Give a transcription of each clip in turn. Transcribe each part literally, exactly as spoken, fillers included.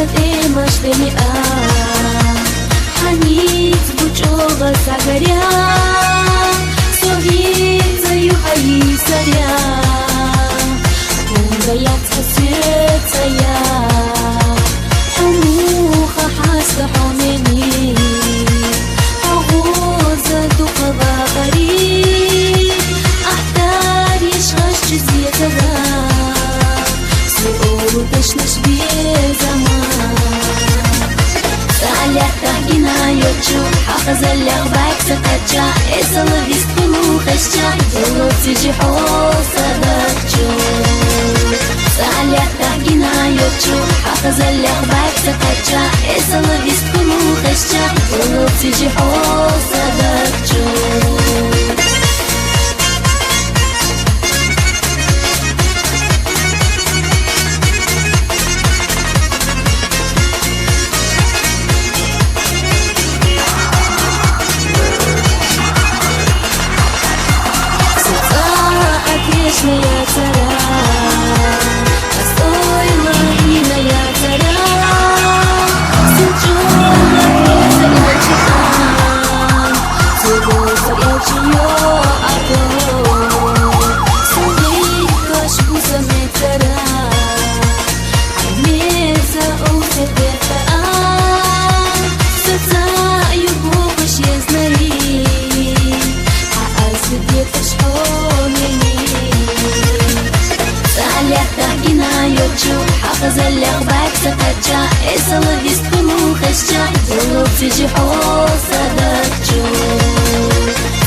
Эмаш дени а, хьаниц бучӀола сагаря, согьица юхьаи саря, унда яц хасецая, хьунуха хӀаста хьонени, хьагъуза духъала гъари, ахтариш гъаш чизетара. Се олу дашнаш безаман. ЦӀалятта гина йочу, хӀахъзаллях бакса кача, эсала вист хьуну хешча, делоци жи хьо садакчу. ЦӀалятта гина йочу, хӀахъзаллях бакса кача, эсала вист хьуну хешча, делоци жи хьо садакчу. ЦӀалятта гина йочу, хӀахъзаллях бакса кача, эсала вист хьуну хешча, делоци жи хьо садакчу.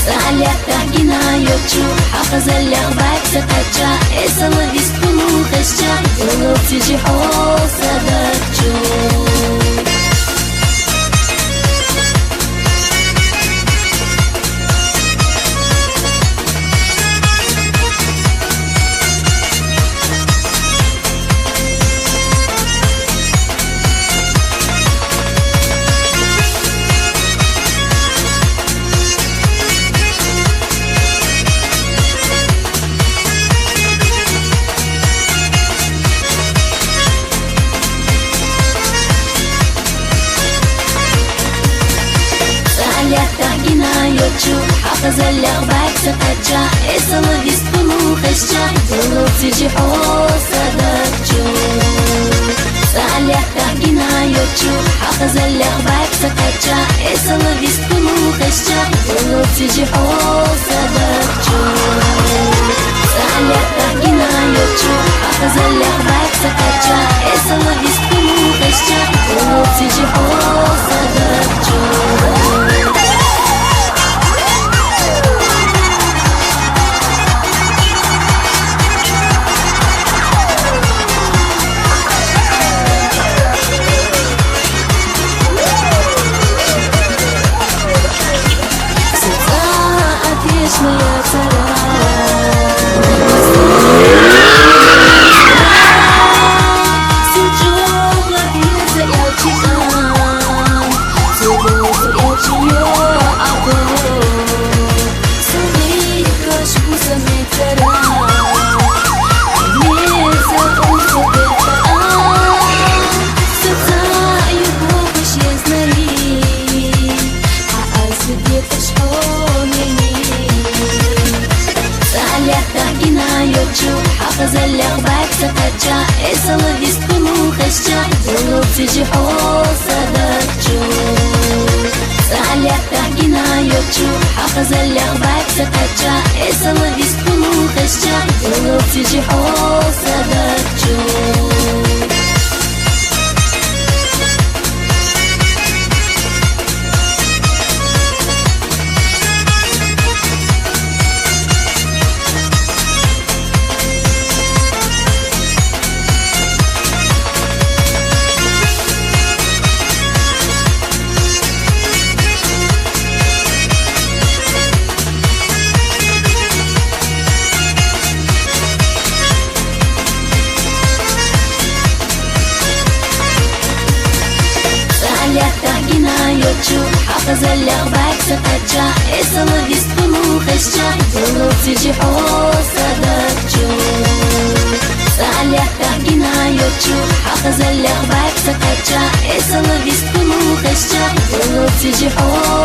ЦӀалятта гина йочу, хӀахъзаллях бакса кача, эсала вист хьуну хешча, делоци жи хьо садакчу. ЦӀалятта гина йочу, хӀахъзаллях бакса кача, эсала вист хьуну хешча, делоци жи хьо садакчу. ЦӀалятта гина йочу, хӀахъзаллях бакса кача, эсала вист хьуну хешча, делоци жи хьо садакчу. ЦӀалятта гина йочу, хӀахъзаллях бакса кача, эсала вист хьуну хешча, делоци жи хьо садакчу. ЦӀалятта гина йочу, хӀахъзаллях бакса кача, эсала вист хьуну хешча, делоци жи хьо садакчу. ЦӀалятта гина йочу, хӀахъзаллях бакса кача, эсала вист хьуну хешча, делоци жи хьо садакчу. ЦӀалятта гина йочу, хӀахъзаллях бакса кача, эсала вист хьуну хешча, делоци жи хьо садакчу. ЦӀалятта гина Чу, ахазаллах бакса кача, эсала вист кулу хасча, улу сижи хо.